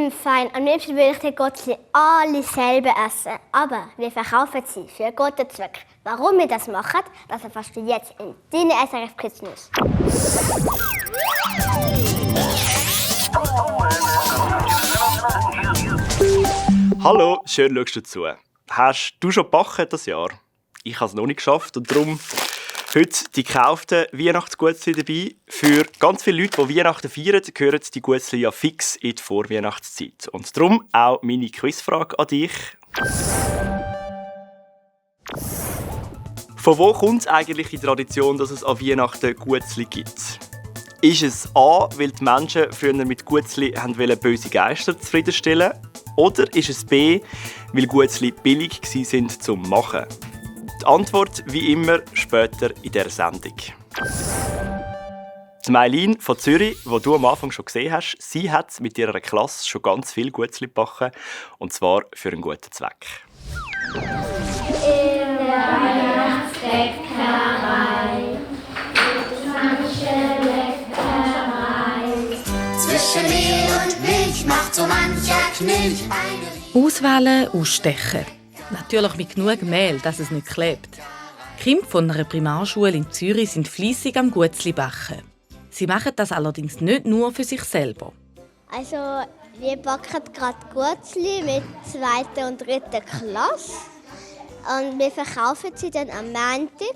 Fein. Am liebsten würde ich die Gutzli alle selber essen. Aber wir verkaufen sie für einen guten Zweck. Warum wir das machen, das erfährst du jetzt in deinen SRF Kids News. Hallo, schön schaust du zu. Hast du schon gebacken das Jahr? Ich habe es noch nicht geschafft und darum heute die gekauften Weihnachtsgutzli dabei. Für ganz viele Leute, die Weihnachten feiern, gehören die Gutzli ja fix in die Vorweihnachtszeit. Und darum auch meine Quizfrage an dich. Von wo kommt eigentlich die Tradition, dass es an Weihnachten Gutzli gibt? Ist es A, weil die Menschen früher mit Gutzli böse Geister zufriedenstellen wollten? Oder ist es B, weil Gutzli billig waren zum Machen? Die Antwort wie immer später in dieser Sendung. Die Maylin von Zürich, die du am Anfang schon gesehen hast, sie hat mit ihrer Klasse schon ganz viel Gutzli gebacken. Und zwar für einen guten Zweck. In der Weihnachtsbäckerei gibt manche Leckerei. Zwischen Mehl und Milch macht so mancher Knilch eine. Auswählen, ausstechen. Natürlich mit genug Mehl, dass es nicht klebt. Die Kinder von einer Primarschule in Zürich sind fleissig am Gutzli backen. Sie machen das allerdings nicht nur für sich selber. Also, wir backen gerade Gutzli mit 2. und 3. Klasse. Und wir verkaufen sie dann am Montag.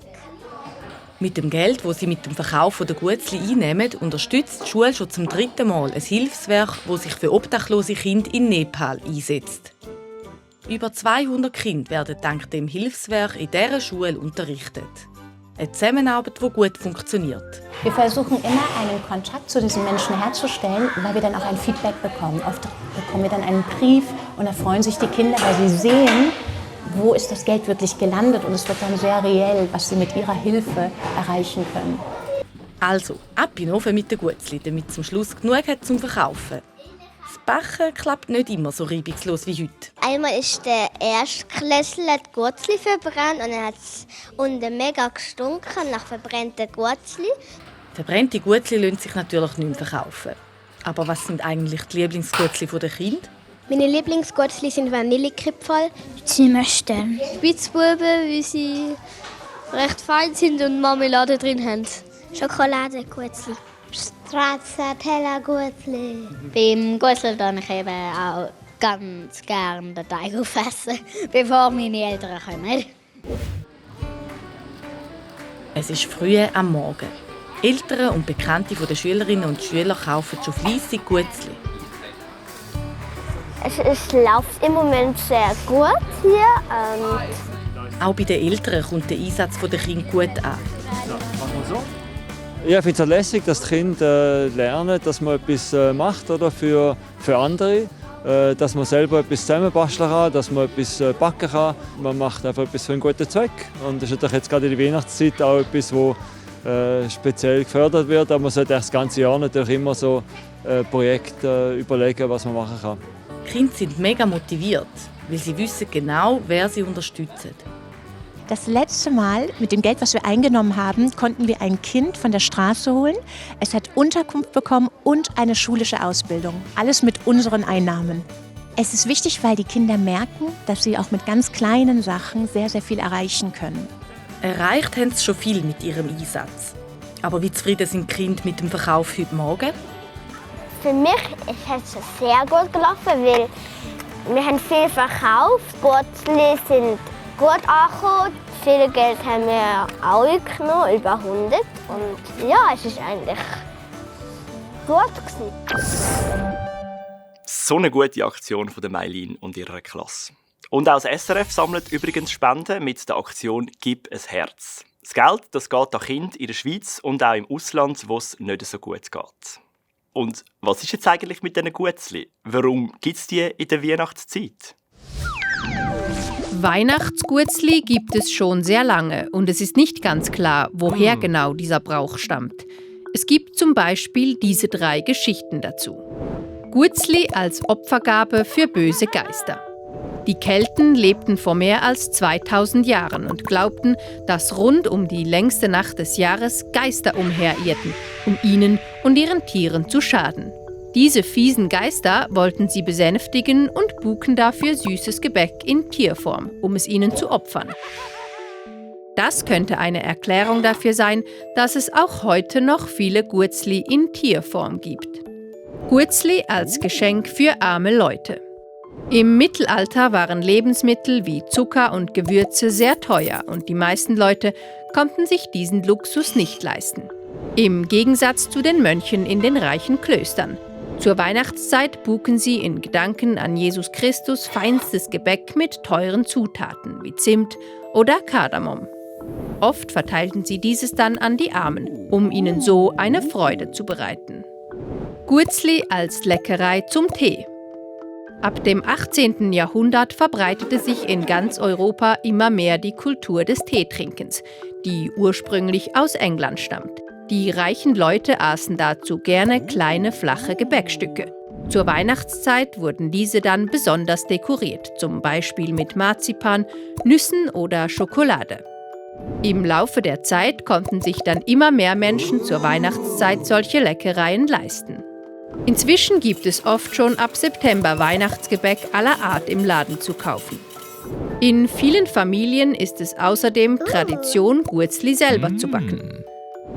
Mit dem Geld, das sie mit dem Verkauf der Gutzli einnehmen, unterstützt die Schule schon zum 3. Mal ein Hilfswerk, das sich für obdachlose Kinder in Nepal einsetzt. Über 200 Kinder werden dank dem Hilfswerk in dieser Schule unterrichtet. Eine Zusammenarbeit, die gut funktioniert. Wir versuchen immer, einen Kontakt zu diesen Menschen herzustellen, weil wir dann auch ein Feedback bekommen. Oft bekommen wir dann einen Brief und da freuen sich die Kinder, weil sie sehen, wo ist das Geld wirklich gelandet. Und es wird dann sehr reell, was sie mit ihrer Hilfe erreichen können. Also, ab in den Ofen mit den Gutzli, damit es am Schluss genug hat zum Verkaufen. Das Backen klappt nicht immer so reibungslos wie heute. Einmal ist der Erstklässler die Gutzli verbrannt und dann hat es unten mega gestunken nach verbrannten Gutzli. Verbrannte Gutzli lassen sich natürlich nicht mehr verkaufen. Aber was sind eigentlich die Lieblingsgutzli der Kinder? Meine Lieblingsgutzli sind Vanillekipferl, Zimmerstern, Spitzbuben, weil sie recht fein sind und Marmelade drin haben. Schokoladengutzli, Stracciatella-Gutzli. Beim Gutzli dann ich eben auch ganz gerne den Teig aufessen, bevor meine Eltern kommen. Es ist früh am Morgen. Eltern und Bekannte der Schülerinnen und Schüler kaufen schon fleissig Gutzli. Es läuft im Moment sehr gut hier. Auch bei den Eltern kommt der Einsatz der Kinder gut an. Ich finde es lässig, dass die Kinder lernen, dass man etwas macht oder für andere. Dass man selber etwas zusammenbasteln kann, dass man etwas backen kann. Man macht einfach etwas für einen guten Zweck. Und das ist natürlich jetzt gerade in der Weihnachtszeit auch etwas, das speziell gefördert wird. Aber man sollte das ganze Jahr natürlich immer so Projekte überlegen, was man machen kann. Die Kinder sind mega motiviert, weil sie wissen genau, wer sie unterstützt. Das letzte Mal mit dem Geld, was wir eingenommen haben, konnten wir ein Kind von der Straße holen. Es hat Unterkunft bekommen und eine schulische Ausbildung. Alles mit unseren Einnahmen. Es ist wichtig, weil die Kinder merken, dass sie auch mit ganz kleinen Sachen sehr, sehr viel erreichen können. Erreicht haben sie schon viel mit ihrem Einsatz. Aber wie zufrieden sind die Kinder mit dem Verkauf heute Morgen? Für mich ist es sehr gut gelaufen, weil wir haben viel verkauft. Die Gutzli sind gut angekommen. Viel Geld haben wir auch genommen, über 100. Und ja, es war eigentlich gut gewesen. So eine gute Aktion von der Maylin und ihrer Klasse. Und auch das SRF sammelt übrigens Spenden mit der Aktion «Gib ein Herz». Das Geld das geht an Kinder in der Schweiz und auch im Ausland, wo es nicht so gut geht. Und was ist jetzt eigentlich mit diesen Gutzli? Warum gibt es die in der Weihnachtszeit? Weihnachtsgutzli gibt es schon sehr lange und es ist nicht ganz klar, woher genau dieser Brauch stammt. Es gibt zum Beispiel diese 3 Geschichten dazu. Gutzli als Opfergabe für böse Geister. Die Kelten lebten vor mehr als 2000 Jahren und glaubten, dass rund um die längste Nacht des Jahres Geister umherirrten, um ihnen und ihren Tieren zu schaden. Diese fiesen Geister wollten sie besänftigen und buken dafür süßes Gebäck in Tierform, um es ihnen zu opfern. Das könnte eine Erklärung dafür sein, dass es auch heute noch viele Guetzli in Tierform gibt. Guetzli als Geschenk für arme Leute. Im Mittelalter waren Lebensmittel wie Zucker und Gewürze sehr teuer und die meisten Leute konnten sich diesen Luxus nicht leisten. Im Gegensatz zu den Mönchen in den reichen Klöstern. Zur Weihnachtszeit buken sie in Gedanken an Jesus Christus feinstes Gebäck mit teuren Zutaten wie Zimt oder Kardamom. Oft verteilten sie dieses dann an die Armen, um ihnen so eine Freude zu bereiten. Guetzli als Leckerei zum Tee. Ab dem 18. Jahrhundert verbreitete sich in ganz Europa immer mehr die Kultur des Teetrinkens, die ursprünglich aus England stammt. Die reichen Leute aßen dazu gerne kleine, flache Gebäckstücke. Zur Weihnachtszeit wurden diese dann besonders dekoriert, zum Beispiel mit Marzipan, Nüssen oder Schokolade. Im Laufe der Zeit konnten sich dann immer mehr Menschen zur Weihnachtszeit solche Leckereien leisten. Inzwischen gibt es oft schon ab September Weihnachtsgebäck aller Art im Laden zu kaufen. In vielen Familien ist es außerdem Tradition, Guetzli selber zu backen.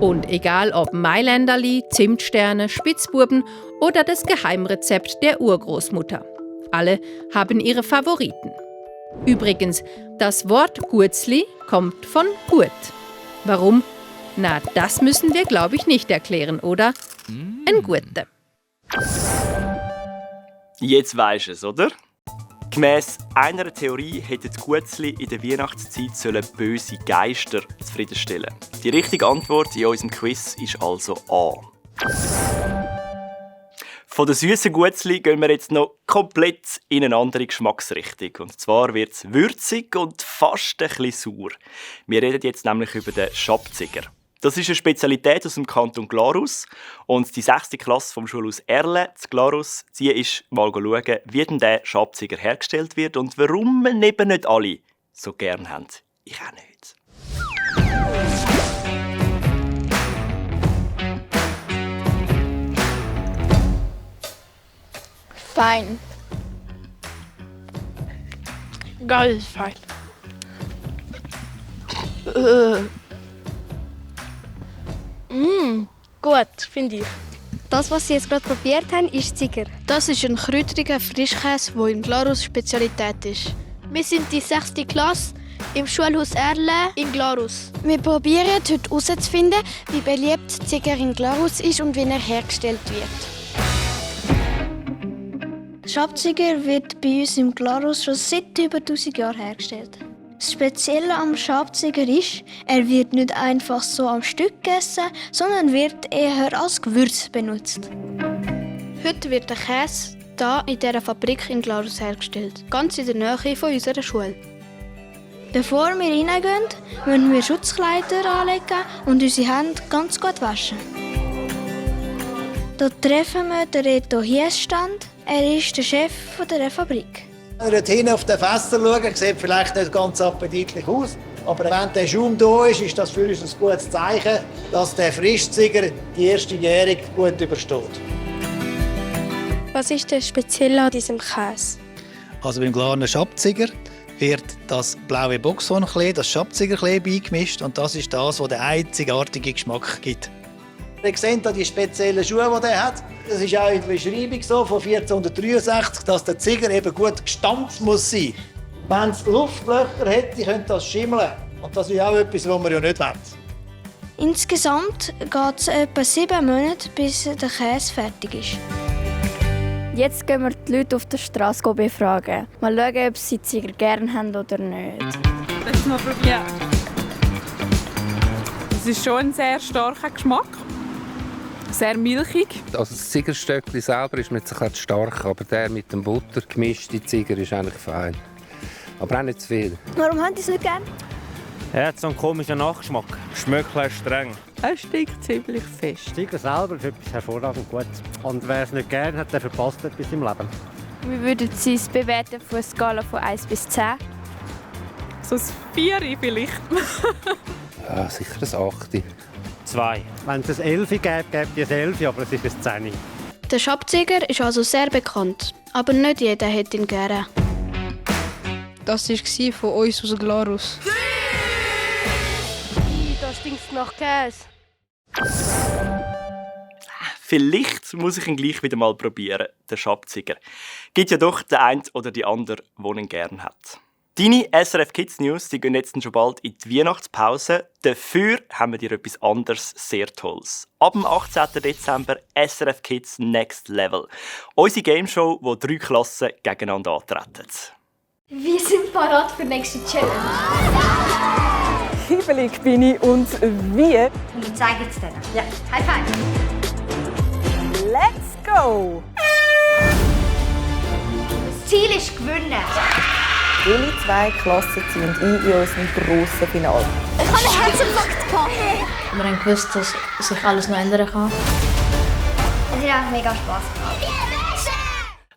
Und egal ob Mailänderli, Zimtsterne, Spitzbuben oder das Geheimrezept der Urgroßmutter. Alle haben ihre Favoriten. Übrigens, das Wort Guetzli kommt von Gurt. Warum? Na, das müssen wir, glaube ich, nicht erklären, oder? Ein Gute. Jetzt weisst du es, oder? Gemäss einer Theorie hätten die Guetzli in der Weihnachtszeit böse Geister zufriedenstellen. Die richtige Antwort in unserem Quiz ist also A. Von den süßen Guetzli gehen wir jetzt noch komplett in eine andere Geschmacksrichtung. Und zwar wird es würzig und fast ein bisschen sauer. Wir reden jetzt nämlich über den Schabziger. Das ist eine Spezialität aus dem Kanton Glarus. Und die 6. Klasse vom Schulhaus Erle zu Glarus, die ist mal schauen, wie denn der Schabziger hergestellt wird und warum man eben nicht alle so gern haben. Ich auch nicht. Fein. Ganz fein. Gut, finde ich. Das, was Sie jetzt gerade probiert haben, ist Ziger. Das ist ein kräutriger Frischkäse, der in Glarus Spezialität ist. Wir sind die 6. Klasse im Schulhaus Erle in Glarus. Wir probieren heute herauszufinden, wie beliebt Ziger in Glarus ist und wie er hergestellt wird. Schabziger wird bei uns im Glarus schon seit über 1000 Jahren hergestellt. Das Spezielle am Schabziger ist, er wird nicht einfach so am Stück gegessen, sondern wird eher als Gewürz benutzt. Heute wird der Käse hier in dieser Fabrik in Glarus hergestellt, ganz in der Nähe von unserer Schule. Bevor wir reingehen, müssen wir Schutzkleider anlegen und unsere Hände ganz gut waschen. Hier treffen wir den Reto Hiesstand. Er ist der Chef dieser Fabrik. Wenn ihr hinten auf den Fässer schaut, sieht vielleicht nicht ganz appetitlich aus. Aber wenn der Schaum da ist, ist das für uns ein gutes Zeichen, dass der Frischziger die erste Gärung gut übersteht. Was ist das Spezielle an diesem Käse? Also beim Glarner Schabziger wird das blaue Boxhornklee, das Schabzigerklee beigemischt. Und das ist das, was den einzigartigen Geschmack gibt. Ihr seht hier die speziellen Schuhe, die er hat. Das ist auch in der Beschreibung so von 1463, dass der Ziger eben gut gestampft muss sein. Wenn es Luftlöcher hätte, könnte das schimmeln. Und das ist auch etwas, was wir ja nicht wollen. Insgesamt geht es etwa 7 Monate, bis der Käse fertig ist. Jetzt gehen wir die Leute auf der Straße befragen. Mal schauen, ob sie Ziger gerne haben oder nicht. Das mal probieren. Es ist schon ein sehr starker Geschmack. Sehr milchig. Also das Zigerstöckchen selber ist mir jetzt ein bisschen stark, aber der mit dem Butter gemischte Ziger ist eigentlich fein. Aber auch nicht zu viel. Warum haben Sie es nicht gern? Er hat so einen komischen Nachgeschmack. Schmeckt ein streng. Er stinkt ziemlich fest. Ziger selber ist etwas hervorragend gut. Und wer es nicht gerne hat, der verpasst etwas im Leben. Wie würden Sie es bewerten von einer Skala von 1 bis 10? So ein 4 vielleicht. Ja, sicher ein 8. 2. Wenn es ein 11 gäbe, gäbe es ein 11, aber es ist ein 10. Der Schabziger ist also sehr bekannt, aber nicht jeder hat ihn gerne. Das war von uns aus Glarus. Das stinkt nach Käse. Vielleicht muss ich ihn gleich wieder mal probieren, den Schabziger. Gibt ja doch den einen oder die andere, der ihn gerne hat. Deine SRF Kids News die gehen jetzt schon bald in die Weihnachtspause. Dafür haben wir dir etwas anderes sehr Tolles. Ab dem 18. Dezember SRF Kids Next Level. Unsere Gameshow, wo 3 Klassen gegeneinander antreten. Wir sind parat für die nächste Challenge. Hibbelig bin ich und wie? Und ich zeige es dir. Ja, High Five. Let's go! Das Ziel ist gewinnen. Welche 2 Klassen ziehen in unserem grossen Finale? Ich habe einen Herzinfarkt gehabt. Wir haben gewusst, dass sich alles noch ändern kann. Es hat auch mega Spass gemacht.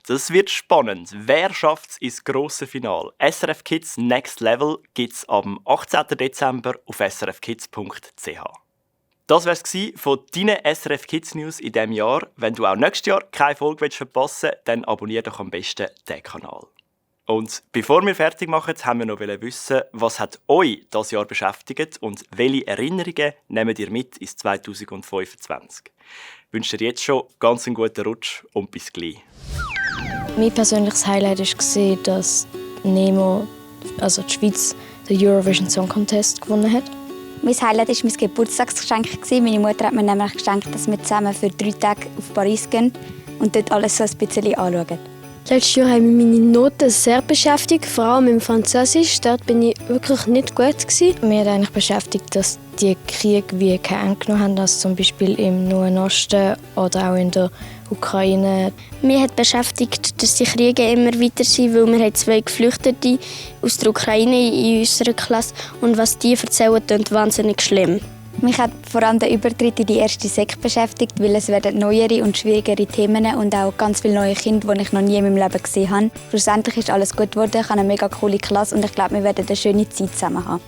Das wird spannend. Wer schafft es ins grosse Finale? SRF Kids Next Level gibt es am 18. Dezember auf srfkids.ch. Das war es von deinen SRF Kids News in diesem Jahr. Wenn du auch nächstes Jahr keine Folge verpassen willst, dann abonniere doch am besten diesen Kanal. Und bevor wir fertig machen, haben wir noch wissen, was hat euch dieses Jahr beschäftigt und welche Erinnerungen nehmt ihr mit ins 2025. Ich wünsche dir jetzt schon ganz einen guten Rutsch und bis gleich. Mein persönliches Highlight war, dass Nemo, also die Schweiz, den Eurovision Song Contest gewonnen hat. Mein Highlight war mein Geburtstagsgeschenk. Meine Mutter hat mir nämlich geschenkt, dass wir zusammen für 3 Tage auf Paris gehen und dort alles so ein bisschen anschauen. Letztes Jahr haben mich meine Noten sehr beschäftigt, vor allem im Französisch. Dort bin ich wirklich nicht gut gewesen. Mich hat eigentlich beschäftigt, dass die Kriege wie kein Ende genommen haben, als zum Beispiel im Nahen Osten oder auch in der Ukraine. Mich hat beschäftigt, dass die Kriege immer weiter sind, weil wir haben 2 Geflüchtete aus der Ukraine in unserer Klasse und was die erzählen, klingt wahnsinnig schlimm. Mich hat vor allem der Übertritt in die erste Sek beschäftigt, weil es werden neuere und schwierigere Themen und auch ganz viele neue Kinder, die ich noch nie in meinem Leben gesehen habe. Schlussendlich ist alles gut geworden, ich habe eine mega coole Klasse und ich glaube, wir werden eine schöne Zeit zusammen haben.